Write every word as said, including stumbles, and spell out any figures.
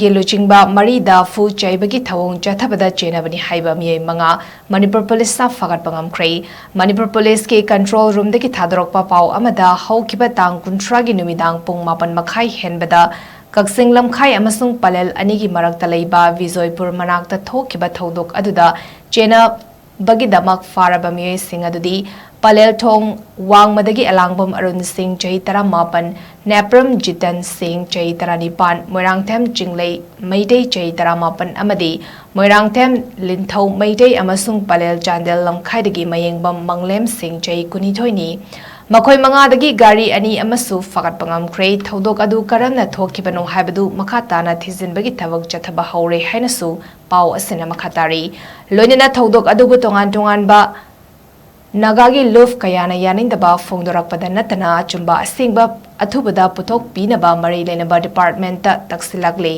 ꯒꯤ ꯂꯨꯆꯤꯡꯕ ꯃꯔꯤꯗ ꯐꯨ ꯆꯩꯕꯒꯤ ꯊꯧꯑꯣꯡ ꯆꯠꯊꯕꯗ ꯆꯦꯟꯅꯕꯅꯤ ꯍꯥꯏꯕ ꯃꯤꯑꯣꯏ ꯃꯉꯥ ꯃꯅꯤꯄꯨꯔ ꯄꯨꯂꯤꯁꯅ ꯐꯥꯒꯠꯄ ꯉꯝꯈ꯭ꯔꯦ꯫ ꯃꯅꯤꯄꯨꯔ ꯄꯨꯂꯤꯁꯀꯤ ꯀꯟꯇ꯭ꯔꯣꯜ ꯔꯨꯝꯗꯒꯤ ꯊꯥꯗꯣꯔꯛꯄ ꯄꯥꯎ ꯑꯃꯗ, ꯍꯧꯈꯤꯕ ꯇꯥꯡ ꯀꯨꯟꯊ꯭ꯔꯥꯒꯤ ꯅꯨꯃꯤꯗꯥꯡ ꯄꯨꯡ ꯃꯥꯄꯟ ꯃꯈꯥꯏ ꯍꯦꯟꯕꯗ ꯀꯛꯆꯤꯡ ꯂꯝꯈꯥꯏ ꯑꯃꯁꯨꯡ ꯄꯂꯦꯜ ꯑꯅꯤꯒꯤ ꯃꯔꯛꯇ ꯂꯩꯕ ꯕꯤꯖꯣꯏꯄꯨꯔ ꯃꯅꯥꯛꯇ ꯊꯣꯛꯈꯤꯕ ꯊꯧꯗꯣꯛ ꯑꯗꯨꯗ ꯆꯦꯟꯅ ꯕꯒꯤꯗꯃꯛ ꯐꯥꯔꯕ ꯃꯤꯑꯣꯏꯁꯤꯡ ꯑꯗꯨꯗꯤ ꯄꯂꯦꯜꯊꯣꯡ ꯋꯥꯡꯃꯗꯒꯤ ꯑꯦꯂꯥꯡꯕꯝ ꯑꯔꯨꯟ ꯁꯤꯡ, ꯆꯍꯤ ꯇꯔꯥꯃꯥꯄꯟ, ꯅꯦꯄ꯭ꯔꯝ ꯖꯤꯇꯟ ꯁꯤꯡ, ꯆꯍꯤ ꯇꯔꯥꯅꯤꯄꯥꯟ, ꯃꯣꯏꯔꯥꯡꯊꯦꯝ ꯆꯤꯡꯂꯩ ꯃꯩꯇꯩ, ꯆꯍꯤ ꯇꯔꯥꯃꯥꯄꯟ, ꯑꯃꯗꯤ ꯃꯣꯏꯔꯥꯡꯊꯦꯝ ꯂꯤꯟꯊꯧ ꯃꯩꯇꯩ ꯑꯃꯁꯨꯡ ꯄꯂꯦꯜ ꯆꯥꯟꯗꯦꯜ ꯂꯝꯈꯥꯏꯗꯒꯤ ꯃꯌꯦꯡꯕꯝ ꯃꯪꯂꯦꯝ ꯁꯤꯡ, ꯆꯍꯤ ꯀꯨꯟꯅꯤꯊꯣꯏꯅꯤ꯫ ꯃꯈꯣꯏ ꯃꯉꯥꯗꯒꯤ ꯒꯥꯔꯤ ꯑꯅꯤ ꯑꯃꯁꯨ ꯐꯥꯒꯠꯄ ꯉꯝꯈ꯭ꯔꯦ꯫ ꯊꯧꯗꯣꯛ ꯑꯗꯨ ꯀꯔꯝꯅ ꯊꯣꯛꯈꯤꯕꯅꯣ ꯍꯥꯏꯕꯗꯨ ꯃꯈꯥ ꯇꯥꯅ ꯊꯤꯖꯤꯟꯕꯒꯤ ꯊꯕꯛ ꯆꯠꯊꯕ ꯍꯧꯔꯦ ꯍꯥꯏꯅꯁꯨ ꯄꯥꯎ ꯑꯁꯤꯅ ꯃꯈꯥ ꯇꯥꯔꯤ꯫ ꯂꯣꯏꯅꯅ ꯊꯧꯗꯣꯛ ꯑꯗꯨꯕꯨ ꯇꯣꯉꯥꯟ ꯇꯣꯉꯥꯟꯕ ꯅꯥꯒꯥꯒꯤ ꯂꯨꯞ ꯀꯌꯥꯅ ꯌꯥꯅꯤꯡꯗꯕ ꯐꯣꯡꯗꯣꯔꯛꯄꯗ ꯅꯠꯇꯅ ꯑꯆꯨꯝꯕ ꯑꯁꯦꯡꯕ ꯑꯊꯨꯕꯗ ꯄꯨꯊꯣꯛꯄꯤꯅꯕ ꯃꯔꯤ ꯂꯩꯅꯕ ꯗꯤꯄꯥꯔꯠꯃꯦꯟꯠꯇ ꯇꯛꯁꯤꯜꯂꯛꯂꯤ꯫